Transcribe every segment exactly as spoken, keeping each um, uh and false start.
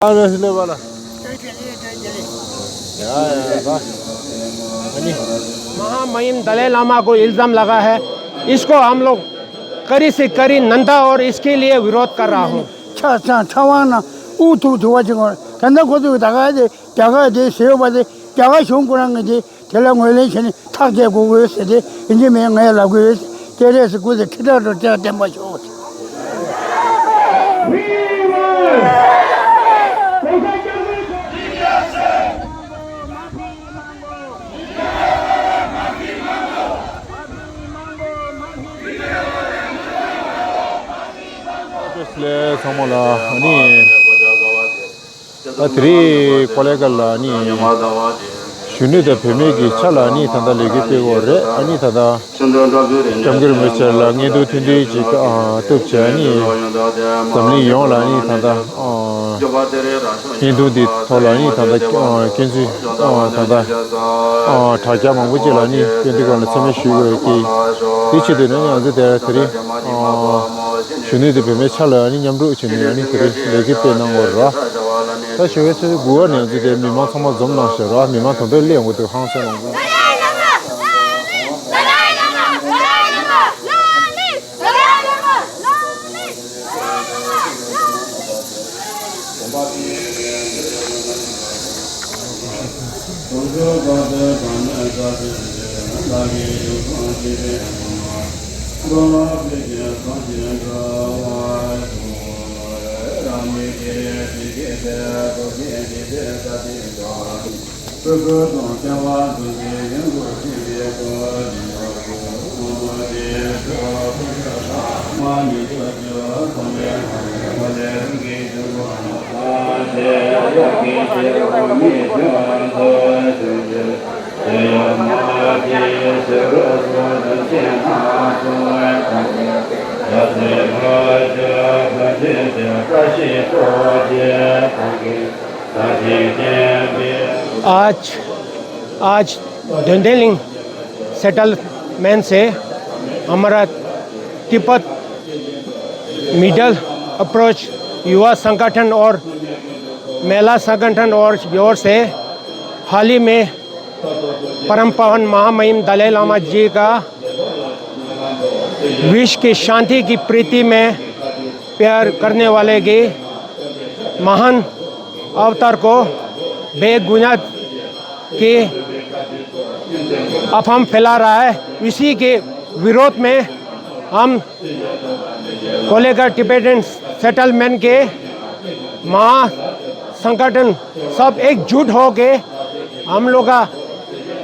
ཨ་ནི་སླེབས་པ་ལ། ཡ་ཡ་ད། ཨ་ནི། महामहिम दलाई लामा को इल्जाम लगा है, इसको हम लोग कड़ी से कड़ी निंदा और इसके लिए विरोध कर रहा हूँ। ཆ་ཚང་ཚ་བ་ན་ཨུ་ཐུག་ཐུག་པ་ཅིག་གོ། ད་ནི་ཁོ་ཚོས་ད་ག་དེ་རྒྱ་གར་དེ་ཟེར་བ་དེ་རྒྱ་གར་གཞུང་ཁོ་རང་གི་དེ་དེ་ལ་ངོས་ལེན་བྱས་ནས་ཐག་བཅད་དགོས་དགོས་ཟེར་ཏེ་ཡིན་གཅིག་མིན་ངས་ལབ་དགོས་ཟེར་ཏེ་རེས་སུ་སྐུ་ཚེ་ཁྲི་ཕྲག་རུ་བརྟན་པ་ཤོག་ལས་ཚང་མ་ལ་ཨ་ནི། ད་དེ་རིང་ཀོ་ལེ་གྷལ་ལ་ནི་གཞོན་ནུ་དང་བུད་མེད་ཀྱི་ཆ་ལ་ནི་ད་ལྟ་ལས་འགུལ་སྤེལ་དགོས་རེད། ཨ་ནི་ད་ལྟ་སྐྱབས་མགོན་རིན་པོ་ཆེ་ལ་བརྙན་ཐུང་ཐུང་ཐུང་ཅིག་ཨ་གཏུབ་བྱས་ནི་འཛམ་གླིང་ཡོངས་ལ་ནི་ད་ལྟ་ཨ་བརྙན་ཐུང་འདི་ཐོག་ལ་ནི་ད་ལྟ་ཨ་སྐྱོན་འཛུགས་ཨ་ད་ལྟ་ཨ་དྲ་རྒྱ་མང་པོ་ཅིག་ལ་ནི་སྐྱོན་འདི་སྒང་ལ་མཚན་སྨད་ཞུ་དགོས་ཀྱི། དེ་ཆེད་དུ་ནི་ང་ཚོ་དེ་དེ་རིང་ཨ་གཞོན་ནུ་དེ་བུད་མེད་ཆ་ལ་ནི་མཉམ་རུབ་བྱས་ནས་ཨ་ནི་དེ་རིང་ལས་འགུལ་སྤེལ་གནང་དགོས་ར། ད་ཞོགས་པའི་ཆུ་ཚོད་དགུ་པ་ནས་ང་ཚོ་དེ་མི་མང་ཚང་མ་འཛོམས་གནང་ཤག་ར། མི་མང་དོ་དོ་སླེབས་ཡོང་གི་འདུག་ཧང་སང་ལང་གི། आज, आज धुंधेलिंग सेटलमेंट से हमारा तिब्बत मिडल अप्रोच युवा संगठन और महिला संगठन और ओर से हाल ही में परम पावन महामहिम दलाई लामा जी का विश्व की शांति की प्रीति में प्यार करने वाले के महान अवतार को बेगुनाह के अफवाह फैला रहा है। इसी के विरोध में हम कोलेगर टिबेटन सेटलमेंट के महा संगठन सब एकजुट होके हम लोग का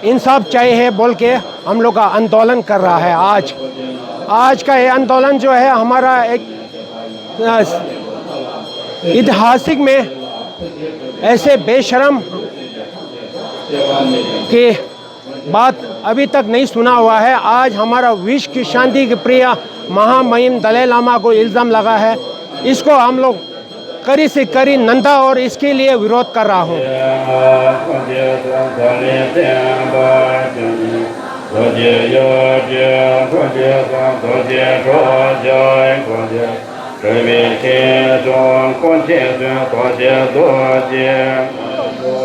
इंसाफ चाहिए है बोल के हम लोग का आंदोलन कर रहा है। आज, आज का ये आंदोलन जो है हमारा एक, अ, ऐतिहासिक में ऐसे बेशरम के बात अभी तक नहीं सुना हुआ है। आज हमारा विश्व की शांति के प्रिय महामहिम दलाई लामा को इल्जाम लगा है, इसको हम लोग कड़ी से कड़ी निंदा और इसके लिए विरोध कर रहा हूँ।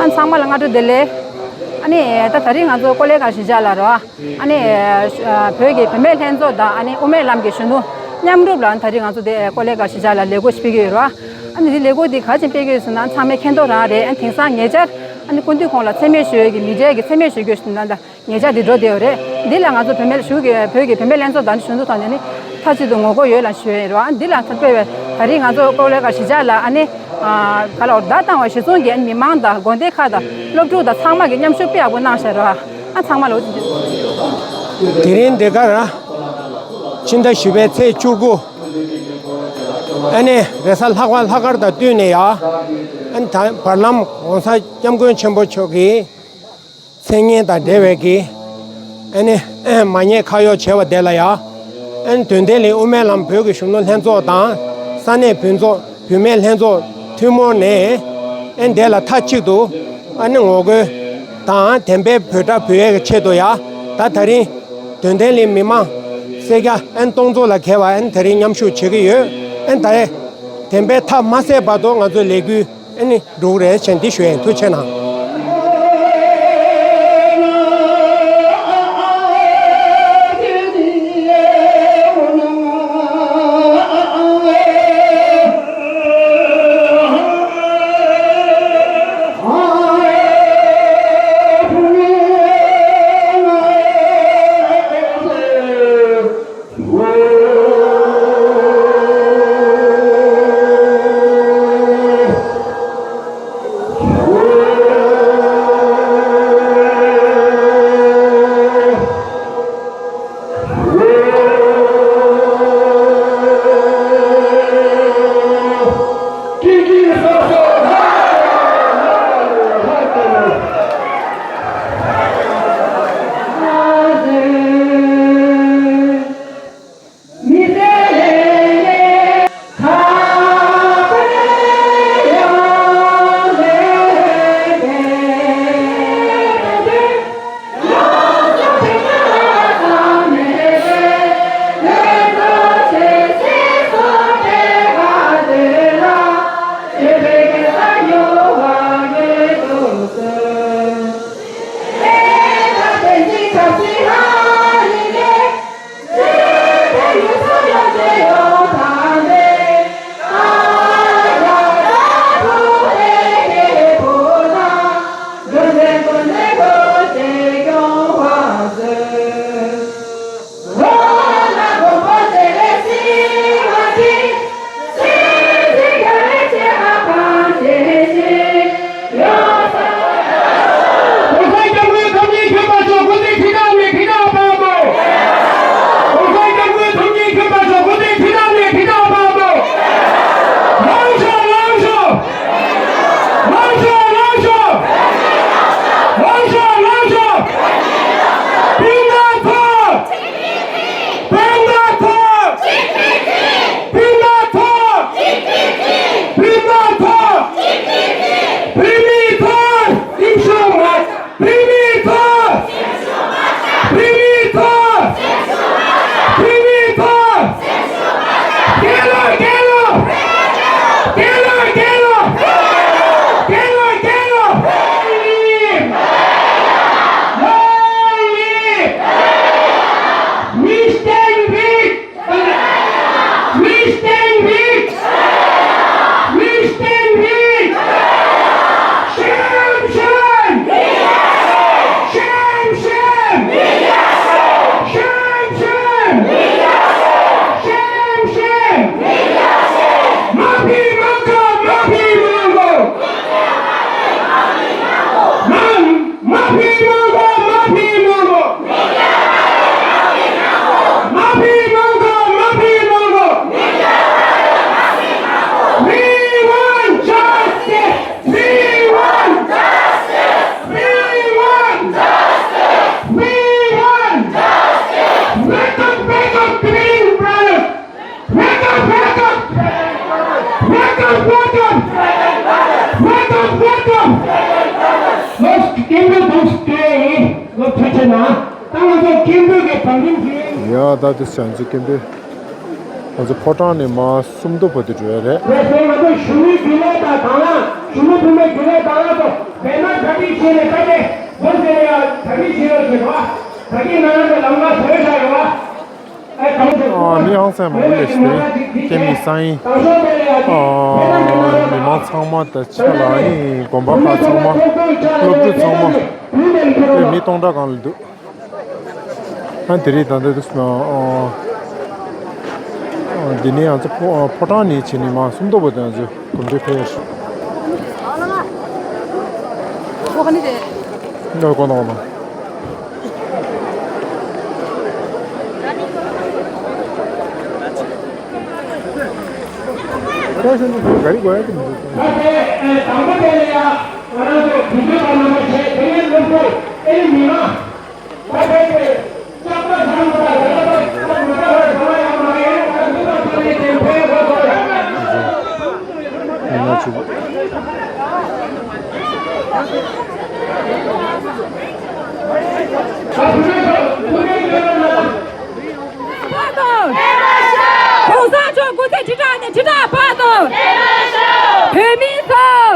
ཨ་ཚང་མ་ལ་སྔ་དྲོ་བདེ་ལེགས། ཨ་ནི་ད་ད་རིང་ང་ཚོ་ཀོ་ལེ་གྷལ་གཞིས་ཆགས་ལ་རོ། ཨ་ནི་བོད་ཀྱི་བུད་མེད་ལྷན་ཚོགས་དང་ཨ་ནི་དབུ་མའི་ལམ་གྱི་གཞོན་ནུ་མཉམ་རུབ་ལ་ད་རིང་ང་ཚོ་དེ་ཀོ་ལེ་གྷལ་གཞིས་ཆགས་ལ་ལས་འགུལ་ཞིག་སྤེལ་གྱི་ཡོད་རོ། ཨ་ནི་དེ་ལས་འགུལ་འདི་ག་ཅིག་སྤེལ་གྱི་ཡོད་ཟེར་ན་ཚང་མས་མཁྱེན་རྟོགས་རང་རེད། ཨ་ནི་དེང་སང་ཉེ་ཆར་ཨ་ནི་སྐུ་མདུན་ཁོང་ལ་མཚན་སྨད་ཞུ་ཡས་ཀྱི་མི་གྲལ་གྱི་མཚན་སྨད་ཞུ་རྒྱུ་ཞིག་ན་ད། ཉེ་ཆར་འདི་འགྲོ་བསྡད་ཡོད་རེད། འདི་ལ་ང་ཚོ་བུད་མེད་གཞུང་གི་བོད་ཀྱི་བུད་མེད་ལྷན་ཚོགས་དང་གཞོན་ནུ་ཐོག་ནས་ནི་མཐའ་གཅིག་ཏུ་ངོ་རྒོལ་ཡོད་ལ་ཞུ་ཡས་རེད་བ། འདི་ལ་ཚོད་དཔག་པའི་ད་རིང་ང་ཚོ་ཀོ་ལེ་གྷལ་གཞིས་ཆགས་ལ་ཨ་ནི་ག་ལ་བར་བརྡ་བཏང་བ་གཞི་བཟུང་གིས་ཨ་ནི་མི་མང་དང་དགོན་སྡེ་ཁག་དང་སློབ་ཕྲུག་དང་ཚང་མ་གིས་མཉམ་ཞུགས་དཔེ་ཡག་པོ་གནང་ཤག་རེད་བ། ཨ་ཚང་མ་ལ་འོ་དེ་རིང་འདི་གར་ཕྱི་ཟླ་བཞི་པའི་ཚེས་བཅུ་དགུ་ཨ་ནི་རེས་གཟའ་ལྷག་པ་ལྷག་དཀར་དང་བསྟུན་ནས་ཡ་ཨ་ནི་ད་བར་ལམ་༸གོང་ས་༸སྐྱབས་མགོན་ཆེན་པོ་མཆོག་གིས། མཚན་སྙན་དང་འབྲེལ་བའི་གི་ཨ་ནི་མ་ཉེས་ཁ་གཡོགས་བྱས་པ་དེ་ལ་ཡ་ཨ་ནི་དོན་ལྡན་གླིང་དབུ་མའི་ལམ་བོད་ཀྱི་གཞོན་ནུ་ལྷན་ཚོགས་དང་ས་གནས་བོད་ཚོགས་བུད་མེད་ལྷན་ཚོགས་ཐུན་མོང་ནས་ཨ་ནི་དེ་ལ་མཐའ་གཅིག་ཏུ་ཨ་ནི་ངོ་རྒོལ་དང་དེ་འབད་འབོད་སྒྲ་འབུལ་ཡས་ཀྱི་ཆེད་དུ་ཡ་ད་ད་རིང་དོན་ལྡན་གླིང་མི་མང་སེར་སྐྱ་ཨ་ནི་སྟོང་ཚོ་ལ་བརྒལ་བ་ཨ་ནི་ད་རིང་མཉམ་ཞུགས་བྱེད་ཀྱི་ཡོད། ཨ་ནི་ད་རེས་དེ་འབད་མཐའ་མ་ཟད་བར་དུ་ང་ཚོའི་ལས་འགུལ། ཨ་ནི་འགྲོ་གི་རེད་བྱས་འདི་ཞུ་ཡས། ཐུགས་རྗེ་གནང་། སྤུན་ཟླ་ཚོ། སྤུན་ཟླ་ཚོ། སྤུན་ཟླ་ཚོ། བོད་མིའི་ཐོག་སེམས་ཤུགས་མ། བོད་མིའི་ཐོག་བོད་མིའི་ཐོག་བོད་མིའི་ཐོག་རྒྱལ་ལོ། རྒྱལ་ལོ། རྒྱལ་ལོ། རྒྱལ་ལོ། རྒྱལ་ལོ། རྒྱལ་ལོ། Long live! Long live! We stand with We stand with We stand with Sham Sham! Sham Sham! Sham Sham! Sham Sham! མ་ཕམ་མ་དགའ། མ་ཕམ་མ་དགའ། མ་མ་ཕམ་མ་དགའ། མ་ཕམ་མ་དགའ། མ་ཕམ་མ་དགའ། མ་ཕམ་མ་དགའ། We want justice! We want justice! We want justice! We want justice! Wake up, wake up, Tibetan brothers! Wake up, wake up! Wake up, wake up! Wake up, wake up! ལོ་སྐྱེན་པོ་འདུག་སྟེ། ལོ་ཐུགས་རྗེ་གནང་། ད་ང་ཚོ་སྐྱེན་པོ་གི་བང་རིམ་ཞིག་ཡ། ད་དེ་ཚོ་ང་ཚོ་སྐྱེན་པོ། ང་ཚོ་ཕོ་བྲང་ནས་མར་སུམ་མདོ་བར་དུ་འགྲོ་ཡ་རེད། དེ་ཚོ་ང་ཚོ་གཞོན་ནུའི་རྒྱུན་ལས་དང་དྭང་བླངས། གཞོན་ནུ་བུད་མེད་རྒྱུན་ལས་དྭང་བླངས་ཚོ་འབད་མ་གྲ་སྒྲིག་བྱས་ནས་ད་ནས་བོད་ཟེར་ཡ་གྲ་སྒྲིག་བྱེད་རོགས་བྱེད་རོགས། ད་གིན་ང་རང་ཚོ་ལམ་ཁ་བཟོས་བཞག་ཡོད་པ། ཨ། མི་ཧང་སང་མང་པོ་སླེབས་ཤག་རེད། སྐྱེད་མོས་སང་ཉིན། ཨ། མི་མང་ཚང་མ་ད་ཆ་ལ་ཨ་ནི་དགོན་པ་ཁག་ཚང་མ། སློབ་ཕྲུག་ཚང་མ། དཔེ་མི་སྟོང་ཕྲག་སྒང་ལ་འདུག་ཨ། དེ་རིང་ད་ལྟ་དུས་སུ་ཨ། འདི་ནས་ང་ཚོ་ཕོ་ཕོ་བྲང་ནས་བྱས་ནས་མར་སུམ་མདོ་བར་དུ་ང་ཚོ་གོམ་བགྲོད་ཕེབས་ཡོད་རེད། ལོ་ག་ནས་རེད། ལོ་གོ་ནོ་ནོ། ད་ཤོད་འདི་ག་རེ་གོ་ཡ་གི་མི་འདུག་ད་དེ་དང་པོ་དེ་ལ་ཡ་ང་རང་ཚོ་དུས་ཚོད་པ་རྣམ་པ་བྱས་དེ་ནས་སློབ་གྲོགས་ཨེ་རི་མི་མང་། གོང་ས་མཆོག་སྐུ་ཚེ་ཁྲི་ཕྲག་ནས་ཁྲི་ཕྲག་བར་དུ། བོད་མིའི་ཐོག་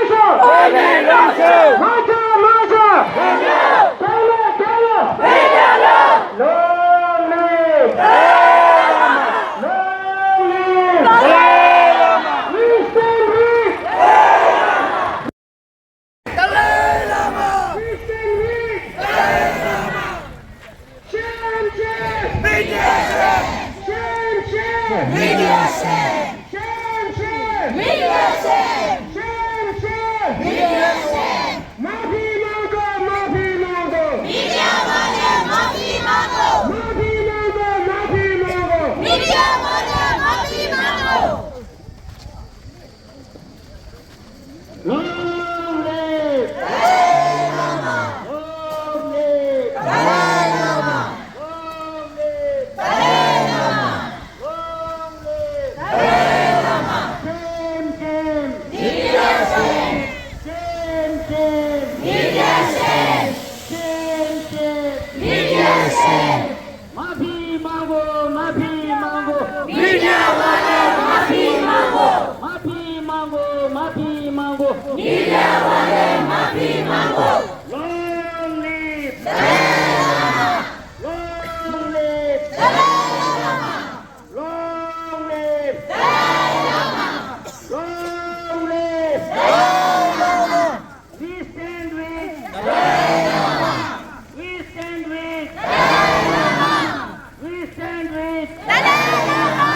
ལངས་ཤོག་གོང་མའི་ལངས་ཤོག་མ་ཆག་མ་ཆག་རྒྱལ་ལོ། རྒྱལ་ལོ། རྒྱལ་ལོ། Long live! Long live! We stand with Dalai Lama! We stand with Dalai Lama! Shame, shame! Media shame! Shame, shame! Media shame! Shame, shame! Media shame! Shame, shame! Media shame! माफी मागो, माफी मागो! मीडिया वाले माफी मागो! माफी मागो, माफी मागो! मीडिया वाले माफी मागो! Long live! Long live! Long live! Long live! Shame, shame! Media shame! Shame, shame! Media shame! Shame, shame! Media shame! माफी मागो, माफी मागो! मीडिया वाले माफी मागो! माफी मागो, माफी मागो! मीडिया वाले माफी मागो! Long live Dalai Lama! Long live Dalai Lama! Long live Dalai Lama! Long live Dalai Lama! We stand with Dalai Lama! We stand with Dalai Lama! We stand with Dalai Lama!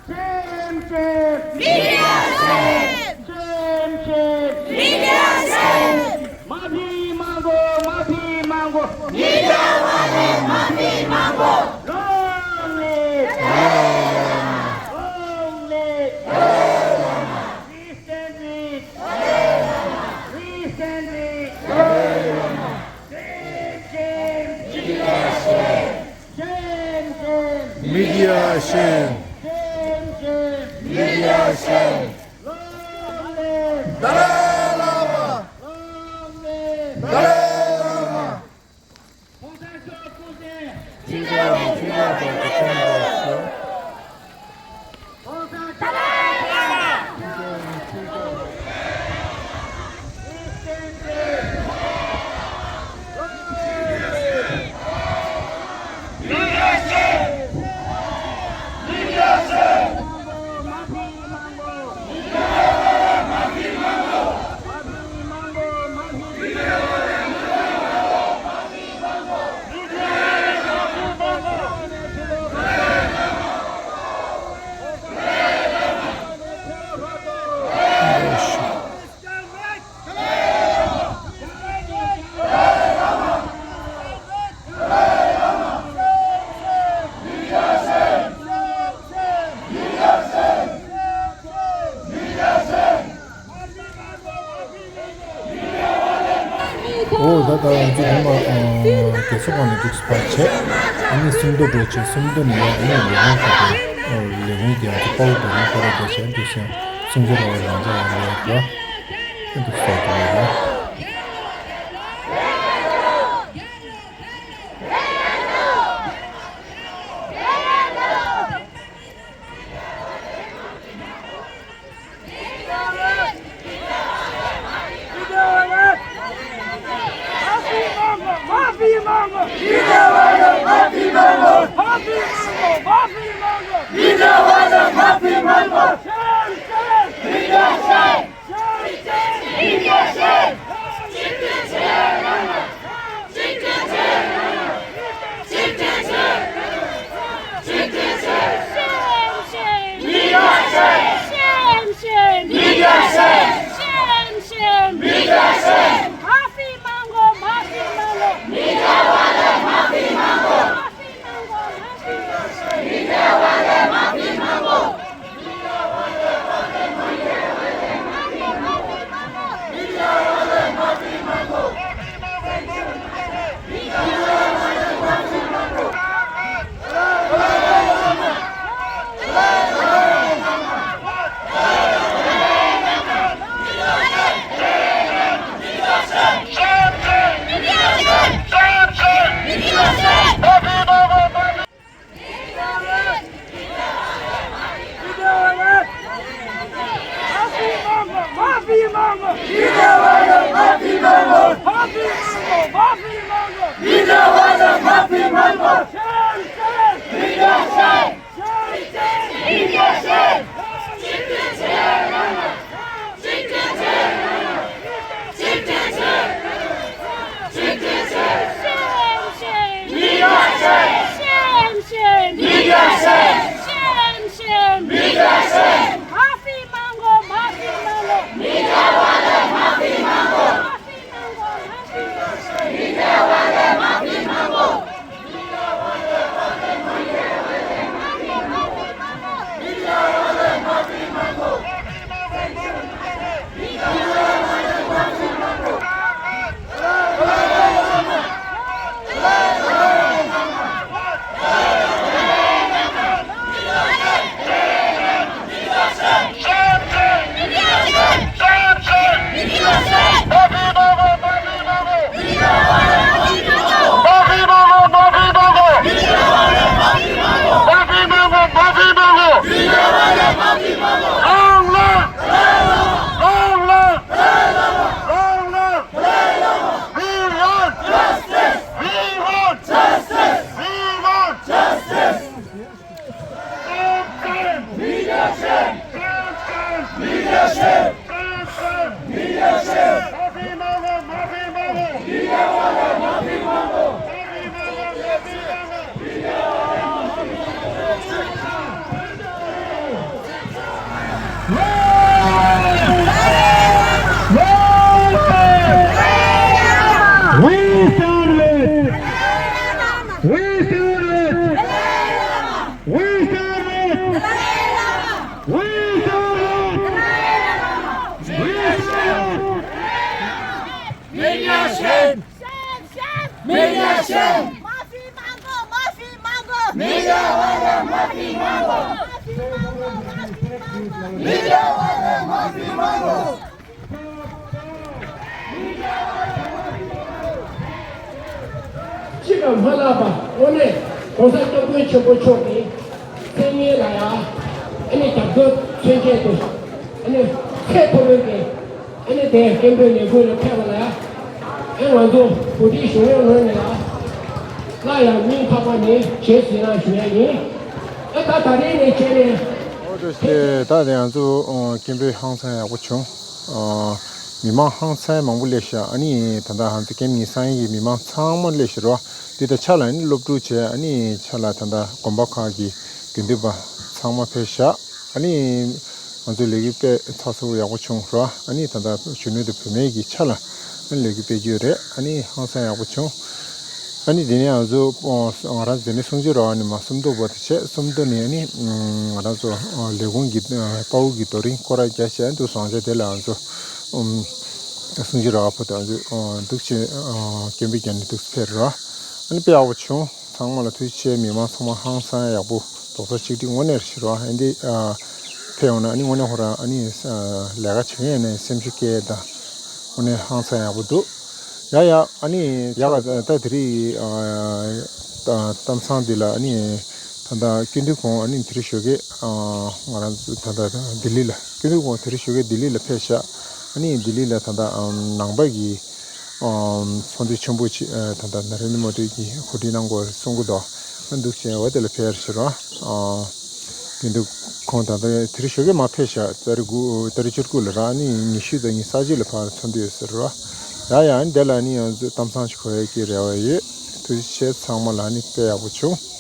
Shame, shame! Media shame! Shame, shame! Media shame! माफी मागो, माफी मागो! मीडिया वाले माफी मागो! Long live Dalai Lama! Long live Dalai Lama! We stand with Dalai Lama! We stand with Dalai Lama! Shame, shame! Media shame! Shame, shame! Media shame! Shame, shame! Media shame! Long live Dalai Lama! Long live Dalai Lama! ད་ལྟ་ང་ཚོ་སྒོ་ང་རྒས་གསོ་ཁང་ནས་འདུག་སེ་ཕར་བྱས། ཨ་ནི་སུམ་མདོ་འགྲོ་བྱས། སུམ་མདོ་ནས་ཡང་ཨ་ནི་ལས་ཁུངས་ཁག་ཏུ་ལས་ཁུངས་ཀྱི་ང་ཚོ་དཔའ་བོ་རྡོ་རིང་སྐོར་ར་རྒྱག་བྱས། འདུག་སེ་སུམ་མདོ་ར་བ་རང་འཇགས་ཡང་ལས་ཁུངས་ཨ་འདུག་སེ་ཕར་འགྲོ་ཡོད། माफी मांगो, माफी मांगो। माफी मांगो, माफी मांगो। माफी मांगो, माफी मांगो। शर्म, शर्म। शर्म, शर्म। माफी मांगो, माफी मांगो। माफी मांगो, माफी मांगो। माफी मांगो, माफी मांगो। माफी मांगो, माफी मांगो। माफी मांगो, माफी मांगो। शर्म, शर्म। शर्म, शर्म। माफी मांगो, माफी मांगो। माफी मांगो, माफी मांगो। We stand with We stand with We stand with We stand with We stand with Media shame! Shame, shame! Media shame! माफी मांगो, माफी मांगो! मीडिया वाले माफी मांगो! माफी मांगो, माफी मांगो! मीडिया वाले माफी मांगो! ཅི་གང་མ་ལབ་པ། དངོས་གནས་༸གོང་ས་༸སྐྱབས་མགོན་ཆེན་པོ་མཆོག་གི་མཚན་སྙན་ལ་ཡ། ཨ་ནི་རྒྱབ་སྐྱོར་མཚོན་ཆེད་དུ། ཨ་ནི་ཚད་མཐོ་པོའི་གི། ཨ་ནི་དེ་སྐད་འབོད་ལས་འགུལ་ལ་ཕེབས་པ་ལ་ཡ། ཨ་ང་ཚོ་གོ་སྒྲིག་ཞུ་བའི་ངོས་ནས་ཡ། སླར་ཡང་སྙིང་ཐག་པ་ནས་རྗེས་སུ་ཡི་རང་ཞུ་ཡ་ཡིན། ཨ་ད་ད་རེས་ནས་བྱས་ནས། ཨོ་ད་དེ་ད་དེ་ང་ཚོ་སྐད་འབོད་ཧང་སང་ཡག་པོ་བྱུང་། མི་མང་ཧང་སང་མང་པོ་སླེབས་ཤག་ཨ་ནི་ད་ལྟ་ང་ཚོ་ཀེམ་ཉི་ཤུ་རྩ་གཉིས་ཀྱི་མི་མང་ཚང་མ་སླེབས་ཤག་རོ། དེ་དང་ཕྱག་ལ་ཨ་ནི་སློབ་ཕྲུག་བྱས། ཨ་ནི་ཕྱག་ལ་ད་ལྟ་དགོན་པ་ཁག་གི་དགེ་འདུན་པ་ཚང་མ་ཕེབས་ཤག་ཨ་ནི་ང་ཚོ་ལས་འགུལ་སྤེལ་ཚགས་ཚུད་ཡག་པོ་བྱུང་རོ། ཨ་ནི་ད་ལྟ་གཞོན་ནུ་དང་བུད་མེད་ཀྱི་ཆ་ལ་ཨ་ནི་ལས་འགུལ་སྤེལ་རྒྱུ་རེད། ཨ་ནི་ཧང་སང་ཡག་པོ་བྱུང་། ཨ་ནི་དེ་ནས་ང་ཚོ་ང་རང་ཚོ་དེ་ནས་གསུང་ཆོས་ར་བ་ནས་མ་སུམ་མདོ་བར་དུ་བྱས། སུམ་མདོ་ནས་ཨ་ནི་ང་རང་ཚོ་ལས་ཁུངས་ཀྱི་དཔའ་བོ་གི་རྡོ་རིང་སྐོར་ར་རྒྱག་བྱས། ཨ་ནི་དུ་བཟང་ཆ་དེ་ལ་ང་ཚོ། གསུང་ཆོས་ར་བ་ཕུལ་དང་འདུག་ཅེས་སྐད་འབོད་རྒྱག་ནས་འདུག་ཕེབས་ར། ཨ་ནི་དཔེ་ཡག་པོ་བྱུང་། ཚང་མ་ལ་ཐུགས་རྗེ་ཆེ། མི་མང་ཚང་མ་ཧང་སང་ཡག་པོ་རྡོག་རྩ་གཅིག་སྒྲིལ་དངོས་གནས་རེད་ཤི་ར་བ། ཨ་འདི་ཕེབས་ཡོང་ན་ཨ་ནི་དངོས་གནས་ཁོ་རང་ཨ་ནི་ལས་ཀ་བྱེད་མཁན་ཡིན་ནའི་སེམས་ཤུགས་སྐྱེད་དང་དངོས་གནས་ཧང་སང་ཡག་པོ་འདུག་ཡ་ཡ། ཨ་ནི་ཡག་ག་ད་དེ་རིང་གཏམ་བཟང་འདི་ལ་ཨ་ནི་ད་ལྟ་སྐུ་མདུན་ཁོང་ཨ་ནི་དེ་རིང་ཞོགས་ཀས་ང་རང་ཚོ་ད་ལྟ་ལྡི་ལི་ལ་སྐུ་མདུན་ཁོང་དེ་རིང་ཞོགས་ཀས་ལྡི་ལི་ལ་ཕེབས་ཤག་ཨ་ནི་ལྡི་ལི་ལ་ད་ལྟ་ནང་པ་གི་ཚོགས་འདུ་ཆེན་པོ་ཅིག་ད་ལྟ་ན་རེན་དྲ་མོ་དི་གིས་གོ་སྒྲིག་གནང་དགོས་གསུང་གི་འདུག་འདུག་ཅེས་འོ་དེ་ལ་ཕེབས་ཤི་ར་བ། སྐུ་མདུན་ཁོང་ད་ལྟ་དེ་རིང་ཞོགས་ཀས་མར་ཕེབས་ཤག་ཏ་རིག་དགུ་ཏ་རིག་བཅུ་དགུ་ལ་ར། ཨ་ནི་ཉི་ཤུ་དང་ཉི་ཤུ་རྩ་གཅིག་ལ་ཕར་ཚོགས་འདུ་ཡོད་ཟེར་ར། ཡ་ཡ། ཨ་ནི་དེ་ལ་ཨ་ནི་ང་ཚོས་གཏམ་བཟང་ཞིག་གོ་ཡས་ཀྱི་རེ་བ་ཡོད། ཐུགས་རྗེ་ཆེ། ཚང་མ་ལ་ཨ་ནི་དཔེ་ཡག་པོ་བྱུང་།